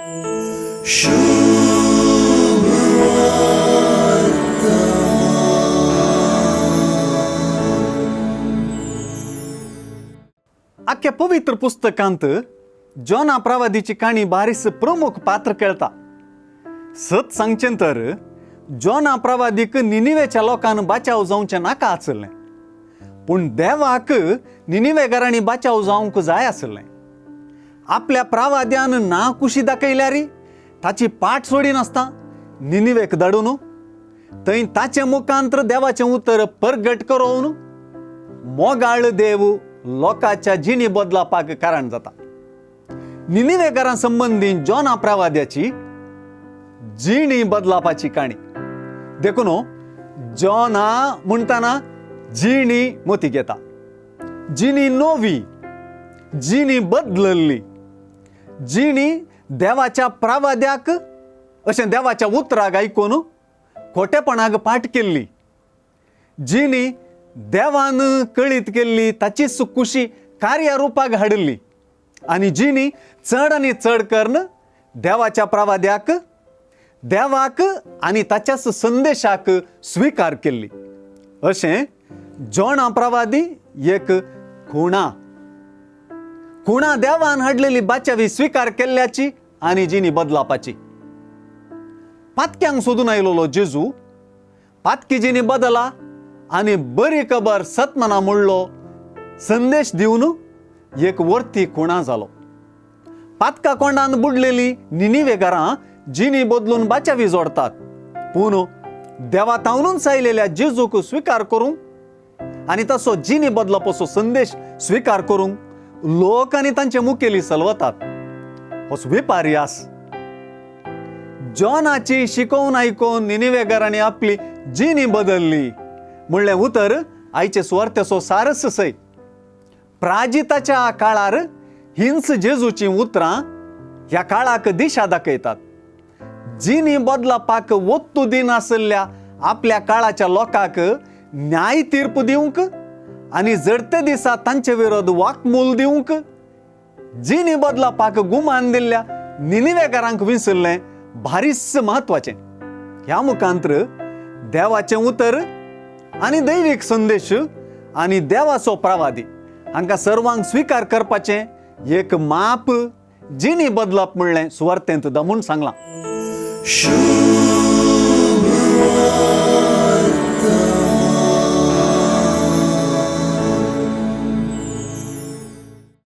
आख्या पवित्र पुस्तकांत जोना प्रवादीची काणी बारीस प्रमुख पात्र खेळता. सत सांगचें तर जोना प्रवादीक निनिवेच्या लोकांन बाचाव जावचें नाका आसलें, पूण देवाक निनिवेगारांनी बाचाव जावंक जाय आसलें. आपल्या प्रवाद्यान ना कुशी दाखयल्यार ताची पाट सोडिनासता निनिवेक धाडून थंय ताचे मुखांत्र देवाचें उतर परगट करोवन मोगाळ देव लोकांच्या जिणी बदलापाक कारण जाता. निनिवेकारां संबंदी जोना प्रवाद्याची जिणी बदलापाची काणी. देखून जोना म्हणटना जिणी मोती घेता, जिणी नवी, जिणी बदलल्ली, जिणी देवाच्या प्रवाद्याक अशें देवाच्या उतराक आयकून खोटेपणाक पाठ केल्ली, जिणी देवान कळीत केल्ली ताचीच कुशी कार्यारुपाक हाडिल्ली आनी जिणी चड आनी चड करून देवाच्या प्रवाद्याक, देवाक आनी ताच्याच संदेशाक स्विकार केल्ली. अशें जोणा प्रवादी एक खुणा खुणा देवान हाडलेली बाचावी स्विकार केल्ल्याची आनी जिणी बदलापाची. पातक्यांक सोदून आयलोलो जेजू पातकी जिणी बदला आनी बरी खबर सतमना म्हणलो संदेश दिवन एक वर्ती खुणा जालो. पातका कोंडान बुडलेली निनिवेगारां जिणी बदलून बाचावी जोडतात, पूण देवा तावनूच आयलेल्या जेजूक स्विकार करूंक आनी तसो जिणी बदलप असो संदेश स्विकार करूंक लोक आनी तांचे मुखेली सलवतात. हो विपार्यास. जॉनाची शिकोवन आयकून निनिवेगारांनी आपली जिणी बदलली म्हणलें उतर आयचे सुवार्थेचो सारस सय. प्राजिताच्या काळार हिंस जेजूचीं उतरां ह्या काळाक दिशा दाखयतात. जिणी बदलपाक वत्तू दिनासल्या आपल्या काळाच्या लोकांक न्याय तीर्प दिवंक आनी जडते दिसा तांचे विरोध वाकमूल दिवंक जिणी बदलपाक गुमान दिल्ल्या निनिवेकारांक विसरलें भारीच म्हत्वाचें. ह्या मुखांत्र देवाचें उतर आनी दैवीक संदेश आनी देवाचो प्रवादी हांकां सर्वांक स्विकार करपाचें एक माप जिणी बदलप म्हणलें सुवार्थेंत दमून सांगलां.